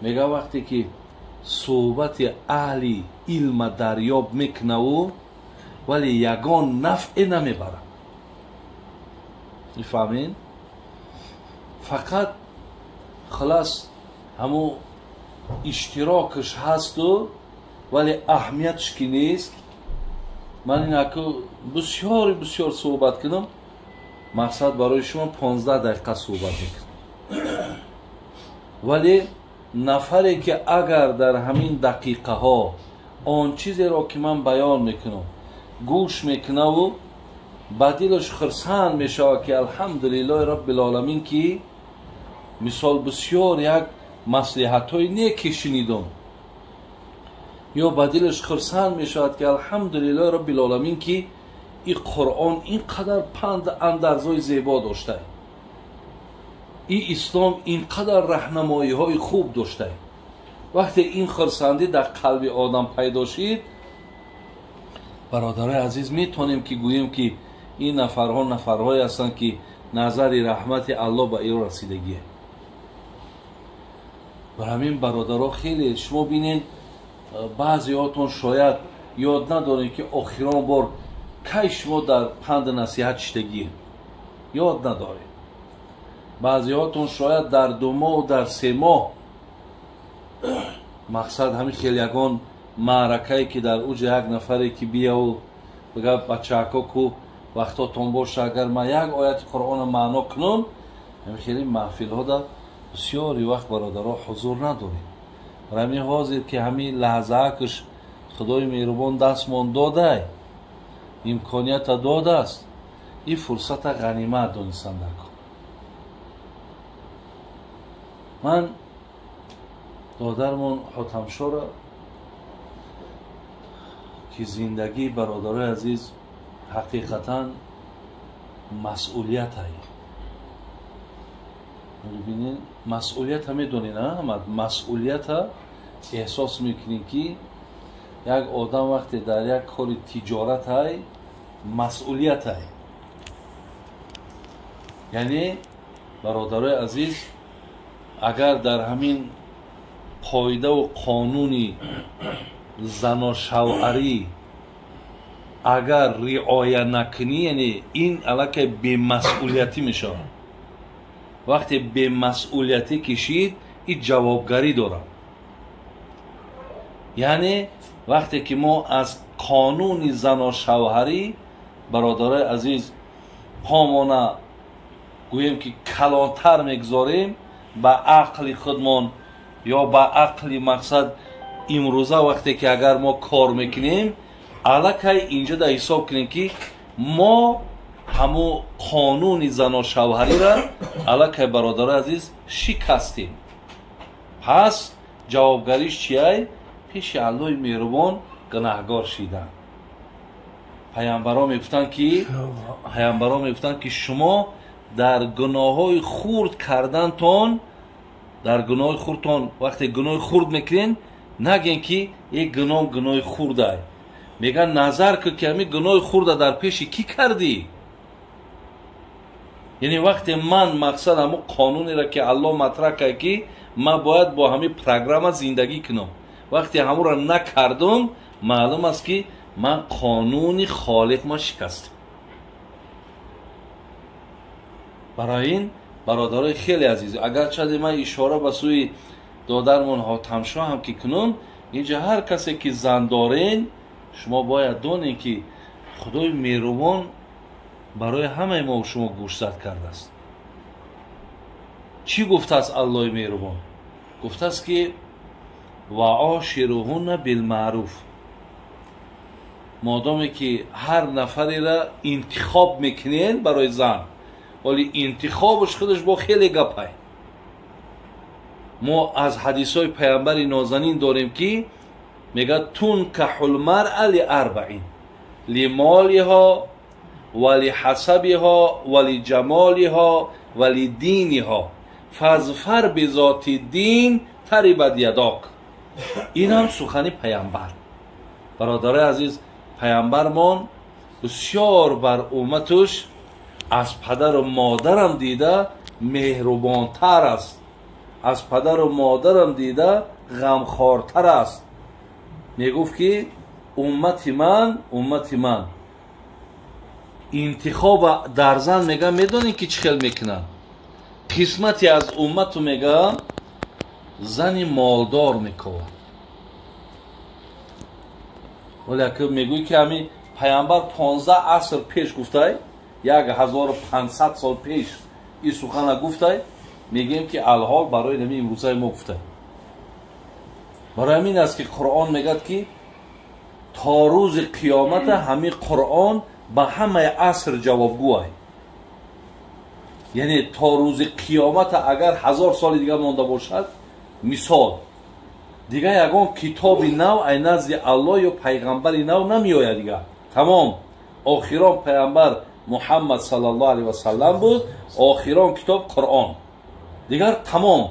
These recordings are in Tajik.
Мега вақте ки суҳбати аҳли илма дарёб мекунаву, вале ягон нафъе намебарад. Мефаҳмед? Фақат халас ҳамун иштирокаш ҳасту, вале аҳамиятш ки нест. Ман инаку бисёри бисёр суҳбат кунам, мақсад барои шумо 15 дақиқа суҳбат мекунам. Вале нафаре ки агар дар ҳамин дақиқаҳо он чизеро ки ман баён мекунам гӯш мекунаву ба дилаш хурсанд мешавад, ки алҳамдулиллоҳи роббил оламин, ки мисол бисёр як маслиҳатҳои неки шунидум, ё ба дилаш хурсанд мешавад, ки алҳамдулиллоҳи роббил оламин, ки ин Қуръон ин қадар панд андарзои зебо дошта, ин ислом ин қадар раҳнамоиҳои хуб дошта. Вақте ин хурсандӣ дар қалби одам пайдо шид, бародарои азиз, метавонем ки гӯем, ки ин нафарҳо нафарҳое ҳастанд, ки назари раҳмати Аллоҳ ба иро расидагие. Бар ҳамин, бародаро, хеле шумо бинед, баъзеҳотон шояд ёд надоред, ки охирон бор кай шумо дар панду насиҳат шидагие, ёд надоред. Баъзеҳотон шояд дар 2 моҳу дар 3 моҳ мақсад ҳамин хел ягон маъракае, ки дар уҷа як нафаре ки бияву бигӯ: «Бачаҳако, ку вақтотон боша, агар ман як ояти Қуръонро маъно кунам», ҳамин хели маҳфилҳо бисёри вақт, бародаро, ҳузур надорем. Бар ҳамин ҳозир ки ҳамин лаҳзаакш Худои меҳрубон дастмон додай, имконията додааст, ин фурсата ғанимат донистан даркор. Ман додармон Ҳотамшоро, ки зиндагӣ, бародарои азиз, ҳақиқатан масъулиятай. Бибинед, масъулията медонед, ҳамад масъулията эҳсос мекунед, ки як одам вақте дар як кори тиҷоратай, масъулиятай. Яъне, бародарои азиз, агар дар ҳамин қоидаву қонуни заношавҳарӣ агар риоя накунӣ, яъне ин аллакай бемасъулиятӣ мешавад. Вақте бемасъулиятӣ кишид, ин ҷавобгарӣ дорад. Яъне вақте ки мо аз қонуни заношавҳарӣ, бародарои азиз, помона гӯем, ки калонтар мегузорем ба ақли худмон ё ба ақли мақсад имрӯза, вақте ки агар мо кор мекунем, аллакай инҷо да ҳисоб кунем, ки мо ҳамун қонуни заношавҳариро аллакай, бародарои азиз, шикастем. Пас ҷавобгариш чиай? Пеши Аллоҳи меҳрубон гунаҳгор шидан. Паямбаро мегуфтанд, ки шумо дар гуноҳҳои хурд кардантон, дар гуноҳи хурдтон, вақте гуноҳи хурд мекунед, нагӯен, ки е гуноҳ гуноҳи хурдай. Мегӯянд, назар кун, ки ҳамин гуноҳи хурда дар пеши кӣ кардӣ. Яъне вақте ман мақсад ҳамун қонунеро, ки Аллоҳ матраҳ кард, ки ман бояд бо ҳамин программа зиндагӣ кунам, вақте ҳамонро накардум, маълум аст, ки ман қонуни Холиқ ма шикастам. Барои ин, бародарои хеле азиз, агарчаде ман ишора ба сӯи додармон Ҳотамшоҳ ҳам ки кунум, инҷа ҳар касе ки зан дорен, шумо бояд донед, ки Худои меҳрубон барои ҳамаи мо шумо гӯшзад кардааст. Чӣ гуфтааст Аллоҳи меҳрубон? Гуфтааст, ки ва ошируҳунна билмаъруф. Модоме ки ҳар нафареро интихоб мекунед барои зан, вале интихобаш худаш бо хеле гапай. Мо аз ҳадисҳои паямбари нозанин дорем, ки мегӯяд: тункаҳул маръа лиарбаин: лимолиҳо ва лиҳасабиҳо ва лиҷамолиҳо ва лидиниҳо, фазфар бизоти дин тарибат ядок. Ин ҳам сухани паямбар. Бародарои азиз, паямбармон бисёр бар умматуш аз падару модарам дида меҳрубонтар аст. Аз падару модарам дида ғамхортар аст. Мегуфт ки уммати ман, уммати ман интихоба дар зан мега, медонӣ ки чӣ хел мекунанд? Қисмате аз уммату мега зани молдор мековад. Вале ака мегӯй ки ҳамин паямбар 15 аср пеш гуфтай, 1500 сол пеш ин сухана гуфтай, мегӯем ки алҳол барои нами имрӯзаи мо гуфтай. Барои ҳамин аст ки Қуръон мегӯяд ки то рӯзи қиёмата ҳамин Қуръон ба ҳамаи аср ҷавобгӯай. Яъне то рӯзи қиёмата агар 1000 соли дигар монда бошад, мисол дигар ягон китоби нав ай назди Аллоҳ ё пайғамбари нав намеояд дигар. Тамом, охирон пайғамбар Муҳаммад саллаллоҳу алайҳи васаллам буд, охирон китоб Қуръон. Дигар тамом.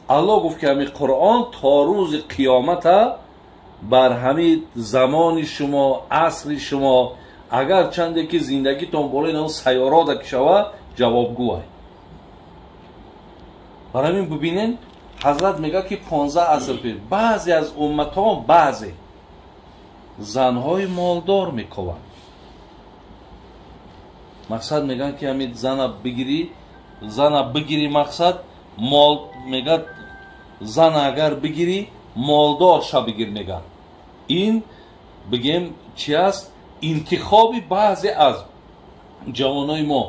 Аллоҳ гуфт ки ҳамин Қуръон то рӯзи қиёмата бар ҳамин замони шумо, асри шумо, агар чанде ки зиндагитон болои нав сайёрода ки шава, ҷавобгӯай. Бар ҳамин бибинен, ҳазрат мегӯяд ки 15 аср пеш баъзе аз умматҳо баъзе занҳои молдор мекованд. Мақсад мегӯянд ки ҳамин зана бигирӣ, зана бигирӣ, мақсад мол мегӯяд, зана агар бигирӣ молдор ша бигир мегӯянд. Ин бигем чи аст? Интихоби баъзе аз ҷавонои мо.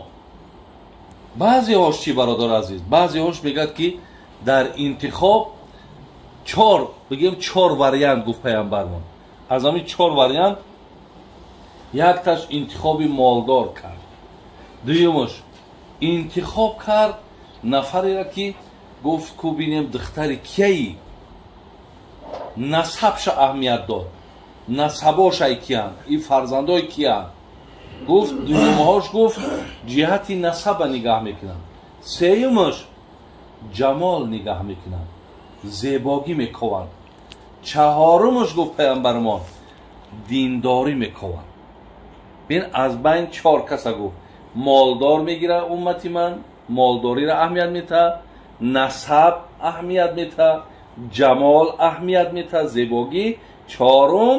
Баъзеҳош чи, бародар азиз? Баъзеҳош мегӯяд ки дар интихоб чор, бигем чор вариант гуфт паямбармон. Аз ҳамин чор вариант якташ интихоби молдор кард, дуюмаш интихоб кард нафареро ки гуфт ку бинем духтари кияи, насабша аҳамият дод, насабошай киянд, ин фарзандои киянд гуфт. Дуюмҳош гуфт ҷиҳати насаба нигаҳ мекунанд, сеюмаш ҷамол нигаҳ мекунанд, зебогӣ мекованд, чаҳорумаш гуфт паямбармон диндорӣ мекованд. Бин аз байн чор каса гуфт: молдор мегира уммати ман, молдориро аҳамият метаҳад, насаб аҳамият метаҳад, ҷамол аҳамият метаҳад, зебогӣ, чорум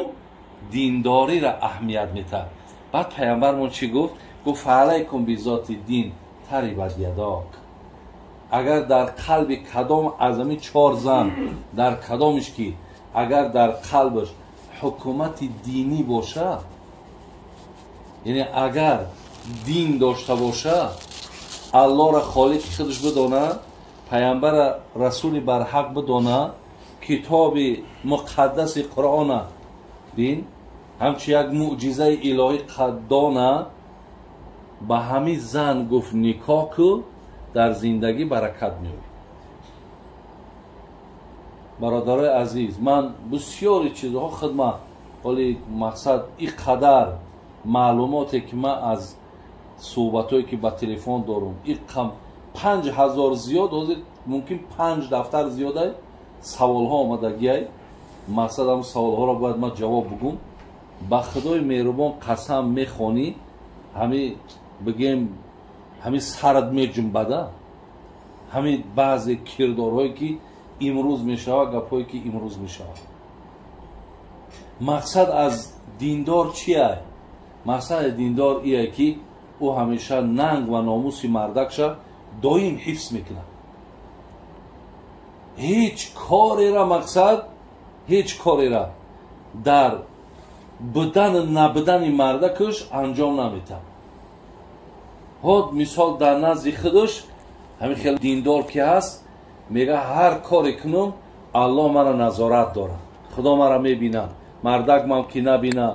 диндориро аҳамият метаҳад. Баъд паямбармон чӣ гуфт? Гуфт фаалайкум бизоти дин тарибат ядок. Агар дар қалби кадом аз ҳамин чор зан, дар кадомиш ки агар дар қалбаш ҳукумати динӣ бошад, яъне агар дин дошта бошад, Аллоҳро холиқи худаш бидонад, паямбара расули барҳақ бидонад, китоби муқаддаси Қуръона бин ҳамчун як мӯъҷизаи илоҳӣ дона, ба ҳамин зан гуфт никоҳ ку, дар зиндагӣ баракат меёбӣ. Бародарои азиз, ман бисёри чизҳо хидмат, ҳоли мақсад ин қадар маълумоте ки ман аз суҳбатҳое ки ба телефон дорум, ин 5000 зиёд, ҳозир мумкин 5 дафтар зиёдай саволҳо омадагиай. Мақсад ҳам саволҳоро бояд ман ҷавоб бугум. Ба худои меҳрубон қасам мехонӣ, ҳами бигем ҳами сарат меҷунбада, ҳами баъзе кирдорҳое ки имрӯз мешавад, гапҳое ки имрӯз мешавад. Мақсад аз диндор чия? Мақсади диндор ие ки ӯ ҳамеша нанг ва номуси мардакша доим ҳифз мекунад. Ҳеҷ корера мақсад, ҳеҷ корера дар будану набудани мардакаш анҷом наметаҳад. Ҳод мисол дар назди худаш ҳамин хел диндор ки ҳаст, мега ҳар коре кунум Аллоҳ мара назорат дорад, Худо мара мебинад, мардакмам ки набина,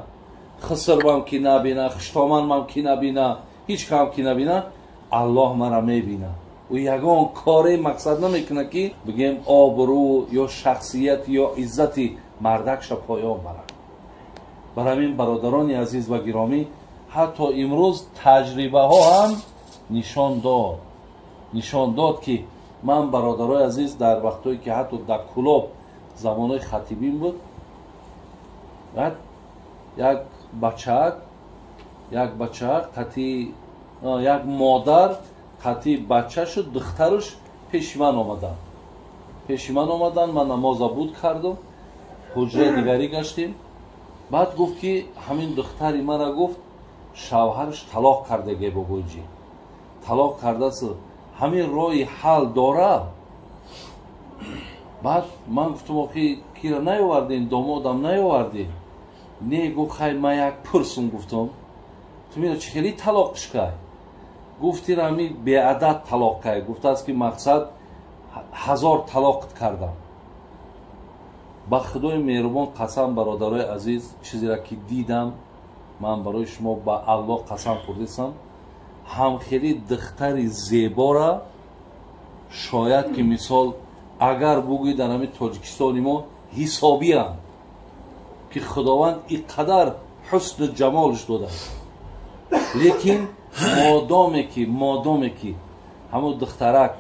хисрмам ки набина, хуштоманмам ки набина, ҳеҷ кам ки набина, Аллоҳ мара мебина. Ӯ ягон коре мақсад намекунад ки бигем обрӯ ё шахсият ё иззати мардакша поён барад. Бар ҳамин бародарони азиз ва гиромӣ, ҳатто имрӯз таҷрибаҳо ҳам нишон дод ки ман бародарои азиз дар вақтҳое ки ҳатто дар Кулоб замонои хатибин буд, баъд як бачаак қати як модар қати бачашу духтараш пеши ман омаданд. Пеши ман омаданд, ман намоза буд кардам, ҳуҷраи дигарӣ гаштем. Баъд гуфт ки ҳамин духтари мара, гуфт, шавҳараш талоқ кардаге, бобоҷи, талоқ кардааст, ҳамин роҳи ҳал дора. Баъд ман гуфтам, охи кира наёвардем, домодам наёвардем? Не, гуфт, хай ман як пурсум. Гуфтам, ту мера чӣ хели талоқш кай? Гуфт, ира ҳами беадад талоқ кай. Гуфтааст ки мақсад 1000 талоқт кардам. Ба худои меҳрубон қасам, бародарои азиз, чизеро ки дидам, ман барои шумо ба Аллоҳ қасам хӯрдисам, ҳамхели духтари зебора шояд ки мисол агар бугӯй дар ҳамин Тоҷикистони мо ҳисобиам, ки Худованд ин қадар ҳусну ҷамолш додааст, лекин модоме ки ҳамун духтарак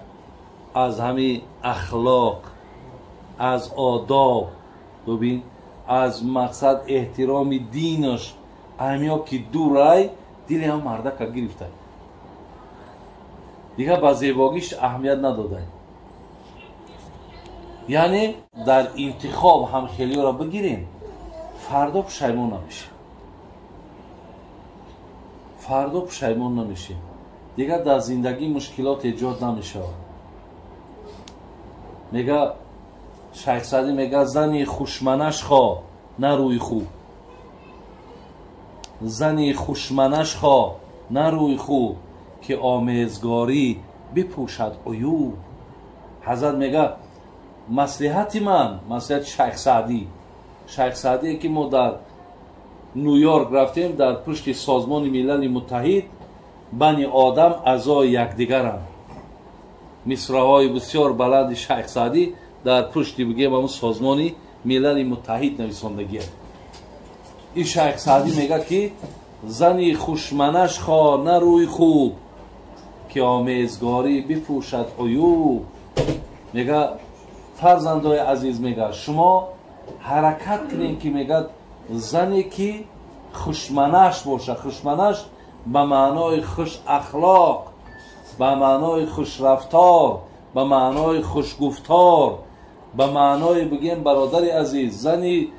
аз ҳамин ахлоқ, аз одоб, бибин, аз мақсад эҳтироми динаш ҳамиё ки дурай, дили ҳам мардака гирифтай, дигар ба зебогиш аҳамият надодай. Яъне дар интихоб ҳамхелиёро бигирем, фардо пушаймон намешем, фардо пушаймон намешем, дигар дар зиндагӣ мушкилот эҷод намешавад. Мега Шайх Саъдӣ, мега: зани хушманаш хо, на рӯи хуб, зани хушманаш хо, на рӯи хуб, ки омезгорӣ бипӯшад уюб. Ҳазрат мега, маслиҳати ман, маслиҳати Шайх Саъдӣ, Шайх Саъдие ки мо дар Ню-Йорк рафтем, дар пушти Созмони Милали Муттаҳид «Бани одам аъзои якдигаранд», мисраҳои бисёр баланди Шайх Саъдӣ дар пушти, бигем, ҳамун Созмони Милали Муттаҳид нависондагия. Ин Шайх Саъдӣ мега ки зани хушманаш хо, на рӯи хуб, ки омезгорӣ бипӯшад уюб. Мега, фарзандои азиз, мега, шумо ҳаракат кунем ки, мегад, зане ки хушманаш боша, хушманаш ба маънои хушахлоқ, ба маънои хушрафтор, ба маънои хушгуфтор, ба маънои, бигем, бародари азиз, зани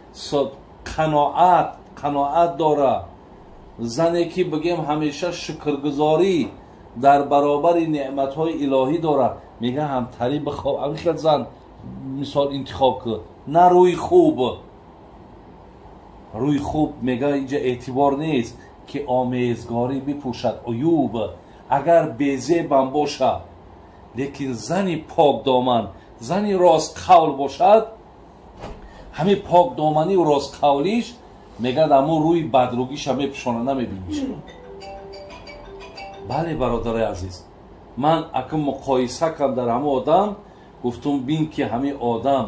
қаноат дора, зане ки, бигем, ҳамеша шукргузорӣ дар баробари неъматҳои илоҳӣ дора, мега, ҳамтарӣ бихоб, ҳамин зан мисол интихоб кун, на рӯи хуб. Рӯи хуб, мега, инҷа эътибор нест, ки омезгорӣ бипӯшад уюб. Агар безебам боша, лекин зани покдоман, зани ростқавл бошад, ҳамин покдоманию ростқавлиш, мегӯяд, ҳамун рӯи бадругиша мепӯшона, намебиниш. Бале, бародари азиз, ман акн муқоиса кардам дар ҳамун одам, гуфтум, бин ки ҳамин одам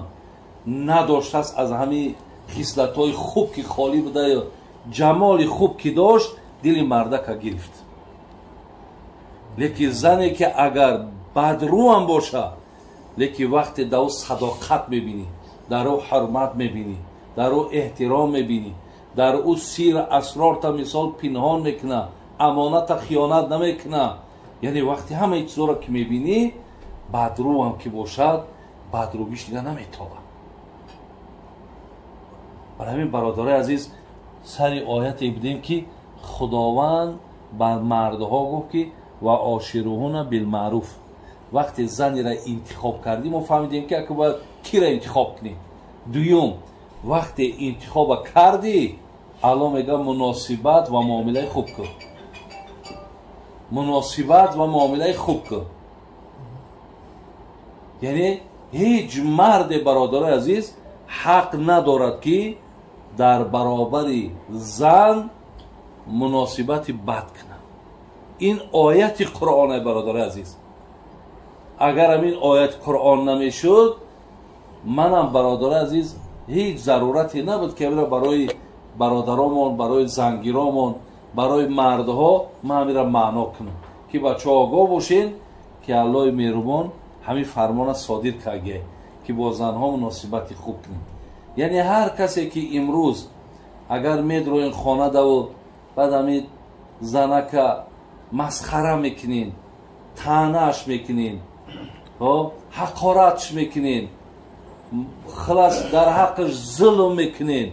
надоштааст аз ҳамин хислатҳои хуб ки холӣ буда, ҷамоли хуб ки дошт, дили мардака гирифт. Лекин зане ки агар бадрӯам боша, лекин вақте дар ӯ садоқат мебинӣ, дар ӯ ҳурмат мебинӣ, дар ӯ эҳтиром мебинӣ, дар ӯ сир асрорта мисол пинҳон мекуна, амоната хиёнат намекуна, яъне вақте ҳамаи чизоро ки мебинӣ, бадрӯам ки бошад, бадрӯгиш дига наметобад. Барои ҳамин, бародарои азиз, сари ояте будем ки Худованд ба мардҳо гуфт ки ва ошируҳуна билмаъруф. Вақте занеро интихоб кардӣ, мо фаҳмидем ки ака бояд киро интихоб кунем. Дуюм, вақте интихоба кардӣ, Алло мега, муносибат ва муомилаи хуб кун, муносибат ва муомилаи хуб кун. Яъне ҳеҷ марде, бародарои азиз, ҳақ надорад ки дар баробари зан муносибати бад кунад. Ин ояти Қуръоне, бародарои азиз. Агар ҳамин ояти Қуръон намешуд, манам, бародарои азиз, ҳеҷ зарурате набуд ки амира барои бародаромон, барои зангиромон, барои мардҳо ман ҳамира маъно кунам, ки бачаҳо огоҳ бошен ки Аллоҳи меҳрубон ҳамин фармона содир карда ки бо занҳо муносибати хуб кунем. Яъне ҳар касе ки имрӯз агар медроин хона даву баъд ҳамин занака масхара мекунин, таънааш мекунин, ҳақоратш мекунин. Хилас дар ҳаққаш зулм мекунен.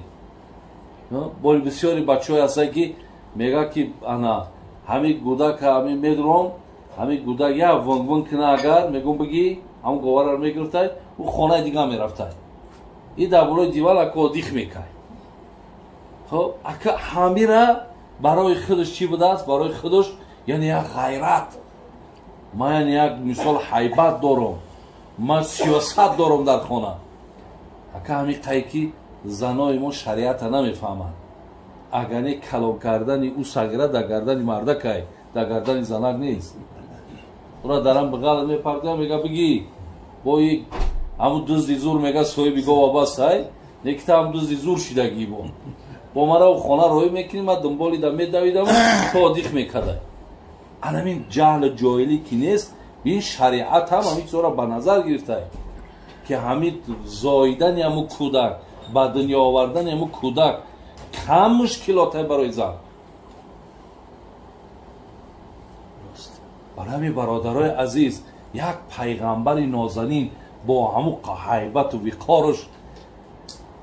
Боли бисёри бачаҳое ҳастанд, ки мега, ки ана ҳамин гудака ҳамин медуром, ҳамин гудак як вун-вун кина, агар мегум бигӣ, ҳамн говараро мегирифтай, ӯ хонаи дига мерафтай. И дар болои диван ака одих мекай. Хоб, ака, ҳамира барои худаш чӣ будааст? Барои худаш, яъне, як ғайрат. Ман, яъне, як мисол ҳайбат дорам, ман сиёсат дорам дар хона. Ака, ҳамин қай ки занои мо шариата намефаҳманд. Агар не, калон кардани ӯ сагира дар гардани мардакай, дар гардани занак нест. Ура дарам бағал мепартоям, мега бигӣ, бои ҳамун дузди зур, мега, соҳиби гова бастай, некита ҳам дузди зур шидагӣ, бо мара хона роҳӣ мекунӣ, ман дунболи да медавидам, то одих мекардай. Анамин ҷаҳлу ҷоҳилӣ ки нест. Ин шариат ҳам ҳамин чизҳоро ба назар гирифтай, ки ҳамин зоидани ҳамун кӯдак, ба дунё овардани ҳамун кӯдак кам мушкилоте барои зан. Барои ҳамин, бародарои азиз, як пайғамбари нозанин бо ҳамун ҳайбату виқоруш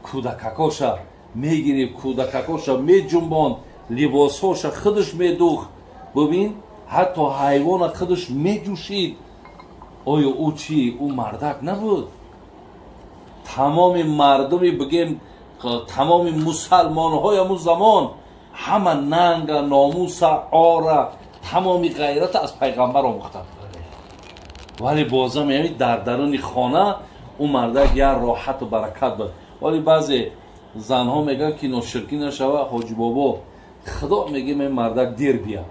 кӯдакакоша мегирифт, кӯдакакоша меҷунбонд, либосҳоша худаш медухт. Бубин, ҳатто ҳайвона худаш меҷӯшид. Оё ӯ чӣ, ӯ мардак набуд? Тамоми мардуми, бигем, тамоми мусалмонҳои ҳамун замон ҳама нанга, номуса, ора, тамоми ғайрата аз пайғамбар омӯхтанд. Вале бозам яъне дар даруни хона ӯ мардак як роҳату баракат буд. Вале баъзе занҳо мегӯянд, ки ноширкӣ нашава, ҳоҷи бобо, худо мегӯем, ин мардак дер бия,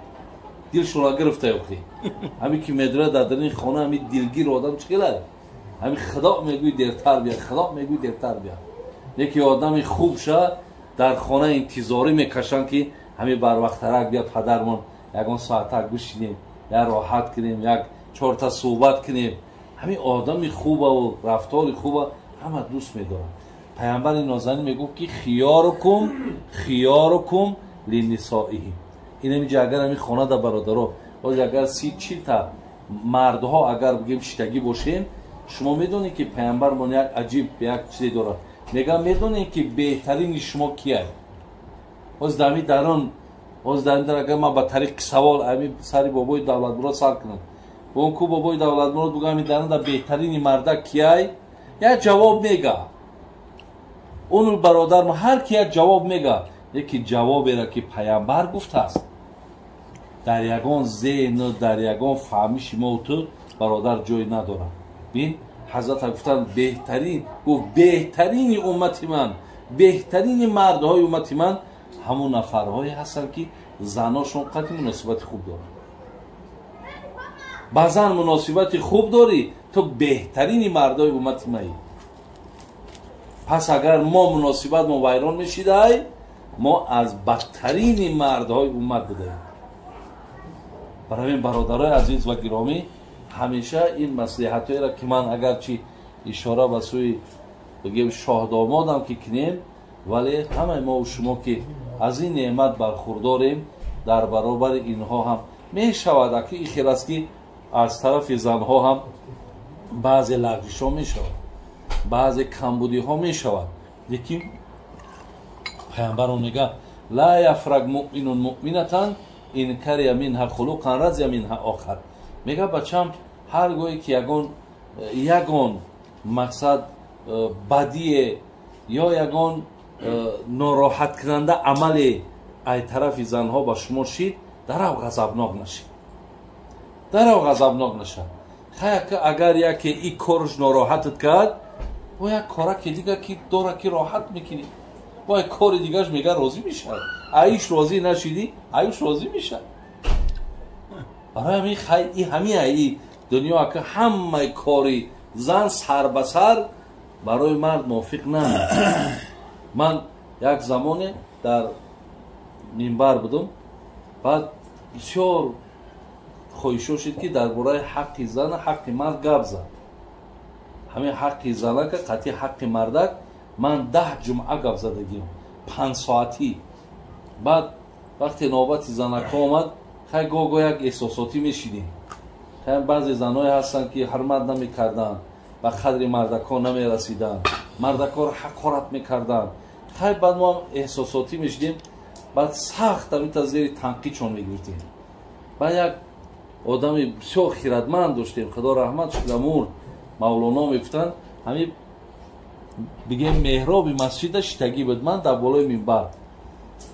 дилшона гирифта ёхи. Ҳамин ки медурад дар даруни хона, ҳамин дилгир одам чӣ хелай? Ҳамин худо мегӯй, дертар бия, худо мегӯй, дертар бия. Яке одами хуб ша дар хона интизорӣ мекашанд, ки ҳамин барвақттарак бия, падармон, ягон соатак бишинем, як роҳат кунем, як чорта суҳбат кунем. Ҳамин одами хубаву рафтори хуба ҳама дӯст медоранд. Пайғамбари нозанин мегуфт, ки хиёрукум хиёрукум линисоиҳим. Ин ҳаминҷа агар ҳамин хона да, бародаро, боз агар 30-40 та мардҳо, агар бигем, шитагӣ бошем, шумо медонед, ки пайғамбармон як аҷиб як чизе дорад. Мегӯям, медонед, ки беҳтарини шумо кияй? Боз дар дарун, боз дар дар агар ман ба тариқи савол ҳамин сари бобои Давлатмурод сар кунам, бон ку бобои Давлатмурод, бугӯям, ҳамин дарун да беҳтарини мардак кияй, як ҷавоб мега. Он бародармо ҳар ки як ҷавоб мега, яке ҷавоберо, ки пайғамбар гуфтааст, дар ягон зеҳну дар ягон фаҳмиши мо ту, бародар, ҷой надорад. Бин, ҳазрата гуфтанд, беҳтарин, гуфт, беҳтарини уммати ман, беҳтарини мардҳои уммати ман ҳамун нафарҳое ҳастанд, ки заношон қадри муносибати хуб доранд. Ба зан муносибати хуб дорӣ, ту беҳтарини мардҳои уммати маӣ. Пас агар мо муносибатмо вайрон мешидай, мо аз бадтарини мардҳои уммат будаем. Барои ин, бародарои азиз ва гиромӣ, ҳамеша ин маслиҳатҳоеро, ки ман агарчи ишора ба сӯи, бигем, шоҳдомодам ки кунем, вале ҳамаи мо шумо, ки аз ин неъмат бархурдорем, дар баробари инҳо ҳам мешавад, аки ин хел аст, ки аз тарафи занҳо ҳам баъзе лағжишҳо мешавад, баъзе камбудиҳо мешавад. Лекин пайғамбарон мега: ла яфрак муъминун муъминатан ин кария минҳа хулуқан разия минҳа охар. Мега, бачам, ҳар гоҳе ки ягон мақсад бадие ё ягон нороҳаткунанда амале ай тарафи занҳо ба шумо шид, дарав ғазабнок нашид, дарав ғазабнок нашад. Хай, агар яке и корш нороҳатат кард, бо як кораки дига ки дора, ки роҳат мекунӣ, бо як кори дигаш, мега, розӣ мешавад. Аиш розӣ нашидӣ, аюш розӣ мешавад. Барои ҳамин, хай, и ҳамин аи дунё, ака, ҳамаи кори зан сар ба сар барои мард мувофиқ намешавад. Ман як замоне дар минбар будам, баъд бисёр хоҳишо шуд, ки дар бораи ҳаққи зан, ҳаққи мард гап зад. Ҳамин ҳаққи занака қатъи ҳаққи мардак ман 10 ҷумъа гап задагим, 5 соатӣ. Баъд вақте навбати занакҳо омад, хай, гоҳ-гоҳ як эҳсосотӣ мешидем. Хай, баъзе занҳое ҳастанд, ки ҳурмат намекарданд. ба қадри мардакон намерасиданд, мардаконро ҳақорат мекарданд. Хай, баъд мо ҳам эҳсосотӣ мешидем, баъд сахт ҳамита зери танқидшон мегирифтем. Баъд як одами бисёр хиратманд доштем, худо раҳмат шуда мурд, Мавлоно мегуфтанд, ҳамин бигем меҳроби масҷида шитагӣ буд, ман дар болои минбар.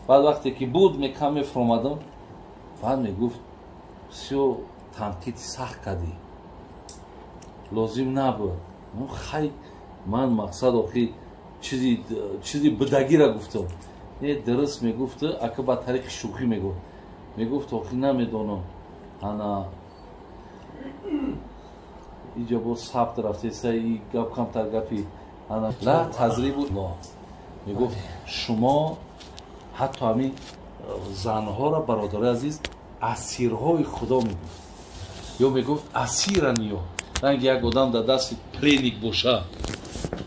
Баъд вақте ки буд, мекам мефуромадам, баъд мегуфт: бисёр танқиди сахт кардӣ, лозим набуд. Хай, ман мақсад охи чизи будагира гуфтам. Не, дуруст мегуфт, ака ба тариқи шӯхӣ мегуфт. Мегуфт: охи намедонам, ана иҷо боз сабт рафтеса, и гап камтар гапи ана ла тазрибу. Мегуфт: шумо ҳатто ҳамин занҳоро, бародарои азиз, асирҳои Худо мегуфт, ё мегуфт асиран, ё ранги як одам дар дасти пленник боша,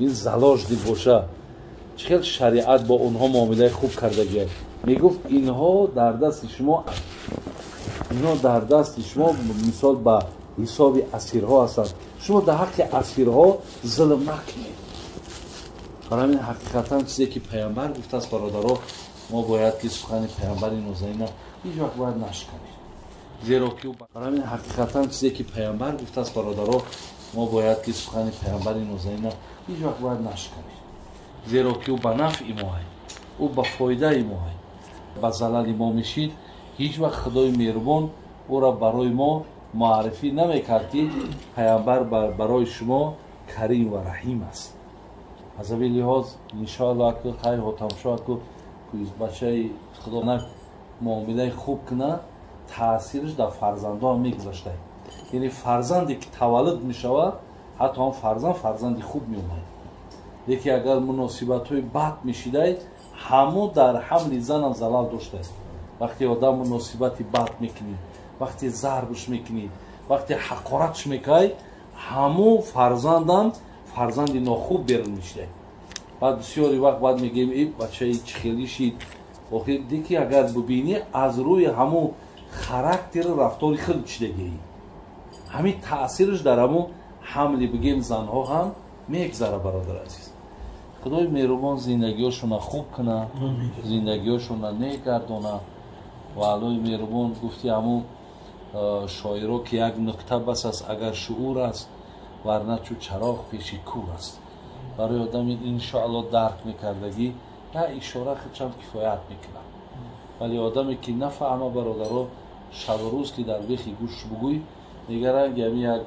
ин заложник боша, чӣ хел шариат бо онҳо муомилаи хуб кардагия. Мегуфт: инҳо дар дасти шумо, инҳо дар дасти шумо мисол ба ҳисоби асирҳо ҳастанд, шумо дар ҳаққи асирҳо зулм накунед. Барои ҳамин ҳақиқатан чизе ки паямбар гуфтааст, бародаро, мо бояд ки сухани паямбари нозанина ҳеҷ вақт бояд нашканем, зеро ки барои ҳамин ҳақиқатан чизе ки паямбар гуфтааст, бародаро, мо бояд ки сухани паямбари нозанина ҳеҷ вақт бояд нашканем, зеро ки ӯ ба нафъи моай, ӯ ба фоидаи моай, ба залали мо мешид. Ҳеҷ вақт Худои меҳрубон ӯро барои мо муаррифӣ намекард, ки паямбар барои шумо карим ва раҳим аст. Аз ҳамин лиҳоз, иншоалло, аку хай ҳотамшо, аку бачаи худо муомилаи хуб куна, таъсираш дар фарзандҳо ҳам мегузашта. Яъне фарзанде ки таваллуд мешавад, ҳатто ҳам фарзанд фарзанди хуб меомад. Лекин агар муносибатҳои бад мешидай, ҳамо дар ҳамли занам залал дошта. Вақте одам муносибати бад мекунӣ, вақте зарбш мекунӣ, вақте ҳақоратш мекай, ҳамо фарзандам фарзанди нохуб берун мешидай. Баъд бисёри вақт баъд мегӯем: э, бачаи чӣ хелӣ шид. Охир деки агар бубинӣ, аз рӯи ҳамун характеру рафтори худ чидагиӣ, ҳамин таъсираш дар ҳамун ҳамли бигем занҳо ҳам мегзара. Бародар азиз, Худои меҳрубон зиндагиҳошона хуб куна, зиндагиҳошона негардона. Ва Аллои меҳрубон, гуфти ҳамун шоиро, ки як нуқта бас аст агар шуур аст, варна чу чароғ пеши кур аст. Барои одами иншоалло дарк мекардагӣ як ишора худшам кифоят мекунад, вале одаме ки нафаҳма, бародаро, шабу рӯз ки дар бехи гӯш бугӯй, нигаранги ҳамин як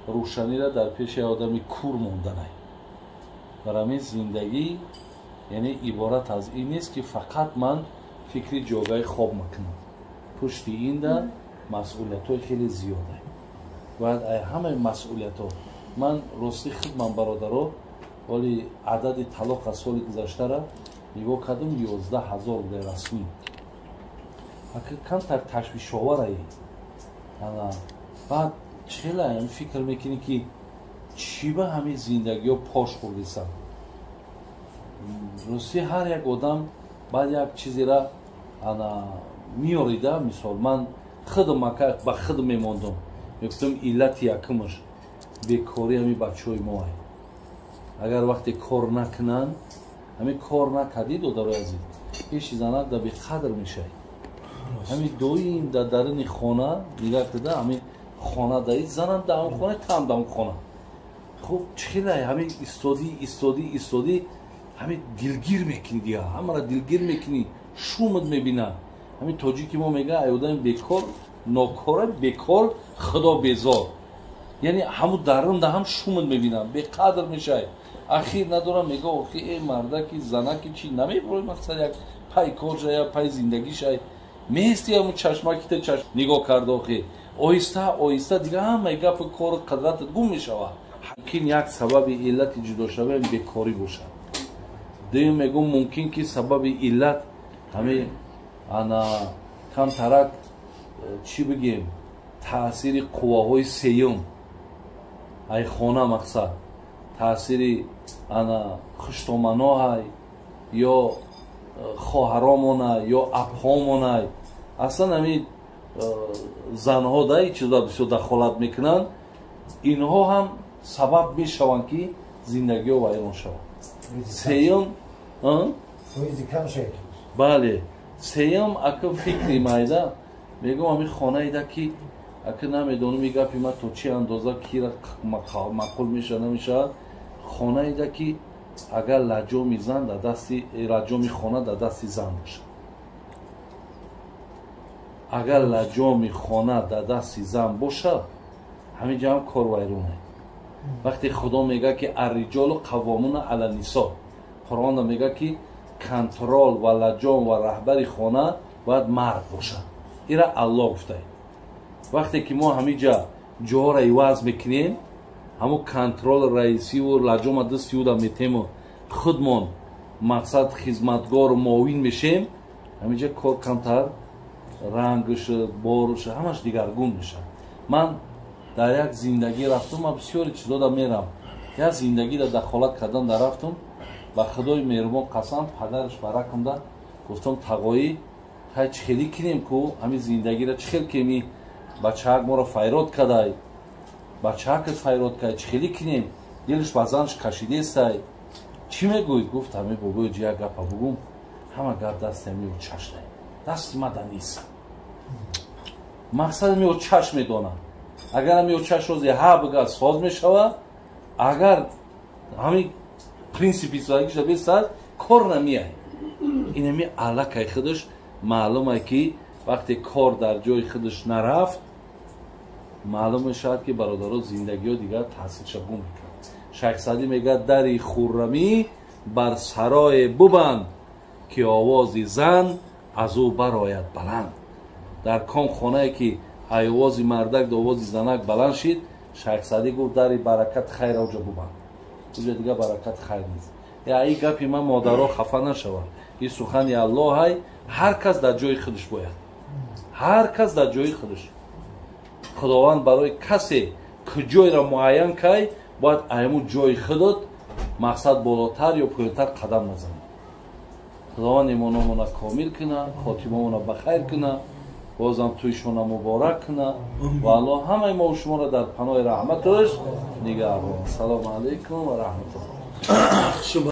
рӯшанира дар пеши одами кур монданай. Бар ҳамин зиндагӣ яъне иборат аз ин нест, ки фақат ман фикри ҷогаи хоб мекунам. Пушти инда масъулиятҳои хеле зиёда, бояд ай ҳамаи масъулиятҳо. Ман рости худман, бародаро, ҳоли адади талоқ аз соли гузаштара нигоҳ кардам, 11 000 буда расмӣ. Камтар ташвишоварае. Баъд чӣ хела фикр мекунӣ, ки чӣ ба ҳамин зиндагиҳо пош хӯрдисам. Ростӣ, ҳар як одам баъд як чизера ана меорида. Мисол, ман худам ба худам мемондум, мегуфтам: иллати якумаш бекорӣ ҳамин бачаҳои моа. Агар вақте кор накунанд, ҳамин кор накардӣ, додарои азиз, пеши занак да беқадр мешавӣ. Ҳамин доим дар даруни хона нигаҳ куда, ҳамин хона даи занам дар он хона, там дар он хона. Хуб, чӣ хела ҳамин истодӣ, истодӣ, истодӣ, ҳамин дилгир мекунӣ, дига ҳамаро дилгир мекунӣ, шумат мебинад. Ҳамин тоҷики мо мега: ай одами бекор нокора, бекор худо безор. Яъне ҳамун дарунда ҳам шумат мебинам, беқадр мешавӣ. Ахир надорам, мега: охи, э мардаки, занаки, чӣ намеброи, мақсад як пай кор шая, пай зиндагӣ шай меисти, ҳамун чашмакита чашм нигоҳ карда. Охи оҳиста оҳиста дига ҳамаи гапу кору қадратат гум мешавад. Мумкин як сабаби иллати ҷудошавиам бекорӣ бошад. Дуюм, мегӯм, мумкин ки сабаби иллат ҳамин ана камтарак, чӣ бигем, таъсири қувваҳои сеюм ай хона, мақсад таъсири ана хуштоманоҳай ё хоҳаромонай ё апҳомонай. Аслан ҳамин занҳо да ин чиза бисёр дахолат мекунанд. Инҳо ҳам сабаб мешаванд, ки зиндагиҳо вайрон шавад. Сеюм, бале, сеюм, ака, фикри майда мегӯм, ҳамин хонаида ки, ака, намедонам, и гапи ман то чӣ андоза кира маъқул мешавад, намешавад, хонаида ки агар лаҷоми зан дар дасти, лаҷоми хона дар дасти зан бошад, агар лаҷоми хона дар дасти зан бошад, ҳамин ҷа ҳам кор вайронае. Вақте Худо мегӯяд, ки الرجال قوامون علی النساء, Қуръонда мегӯяд, ки контроль ва лаҷом ва раҳбари хона бояд мард бошад. Ира Аллоҳ гуфтае. Вақте ки мо ҳамин ҷа ҷоҳоро иваз мекунем, ҳамун контроль, раисиву лаҷома дасти ӯда метему худмон, мақсад, хизматгору муовин мешем, ҳамин ҷа кор камтар рангш, боруш, ҳамаш дигаргун мешавад. Ман дар як зиндагӣ рафтум, ман бисёри чизода мерам, як зиндагида дахолат кардан дар рафтум. Ба Худои меҳрубон қасам, падараш баракумда гуфтам: «Тағоӣ, хай, чӣ хелӣ кинем ку ҳамин зиндагиро? Чӣ хел ки ми бачаак моро файрод кадай, бачаакат файрод кадай, чӣ хелӣ кинем? Дилаш ба занаш кашидестай, чӣ мегӯед?» Гуфт: «Ҳами бобои, як гапа бугум, ҳама гап дасти ҳами чашдай, дасти мада нест. Мақсад, ами чашм медонам, агар ами чашм рози ҳа бига, соз мешавад. Агар ҳамин принсипи зиндагиша бесад, кор намеяй». Инами аллакай худаш маълуме, ки вақте кор дар ҷои худаш нарафт, маълум мешавад, ки, бародаро, зиндагиҳо дигар таъсирша гум мекунад. Шайх Саъдӣ мегӯяд: «Дари хуррамӣ бар сарое бубанд, ки овози зан аз ӯ барояд баланд». Дар ком хонае ки овози мардак да овози занак баланд шид, Шайх Саъдӣ гуфт: «Дари баракат хайра оҷа бубанд, уҷа дигар баракат хайр нест». Я и гапи ман, модаро хафа нашавад, и сухани Аллоҳай. Ҳар кас дар ҷои худаш бояд, ҳар кас дар ҷои худаш. Худованд барои касе куҷойро муайян кай, бояд айму ҷои худот, мақсад, болотар ё поёнтар қадам назанад. Худованд имономона комил куна, хотимамона ба хайр куна, бозам тӯйшона муборак куна ва Аллоҳ ҳамаи мо шуморо дар паноҳи раҳматаш нигаҳбон. Ассалому алайкум ва раҳматуллоҳ.